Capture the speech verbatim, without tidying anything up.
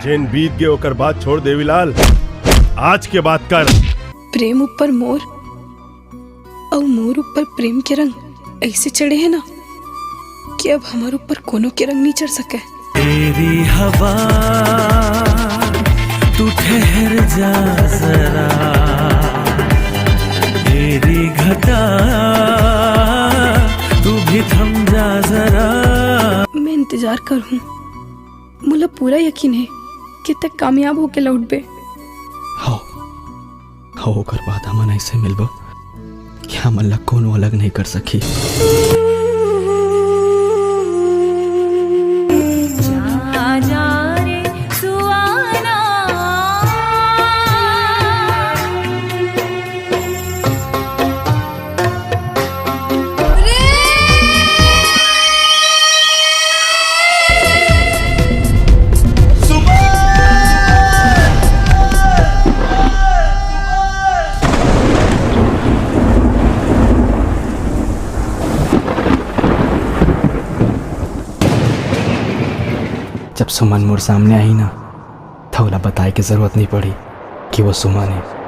जेन बीत गे ओकर बात छोड़ देवीलाल, आज के बात कर। प्रेम ऊपर मोर अउ मोर ऊपर प्रेम के रंग ऐसे चढ़े हे ना कि अब हमर ऊपर कोनो के रंग नहीं चढ़ सके। तेरी हवा, तू ठहर जा जरा, तेरी घटा, तू भी थम जा जरा। मैं इंतजार करहूँ, मोला पूरा यकीन हे कि तैं कामयाब होके लौटबे। हव, हव, ओकर बाद हमन ऐसे मिलबो कि हमन ला कोनो अलग नहीं कर सकी। जा, जा रे सुआना। जब सुमन मोर सामने आही ना, त ओला बताए के जरूरत नहीं पड़ी कि वो सुमन हे।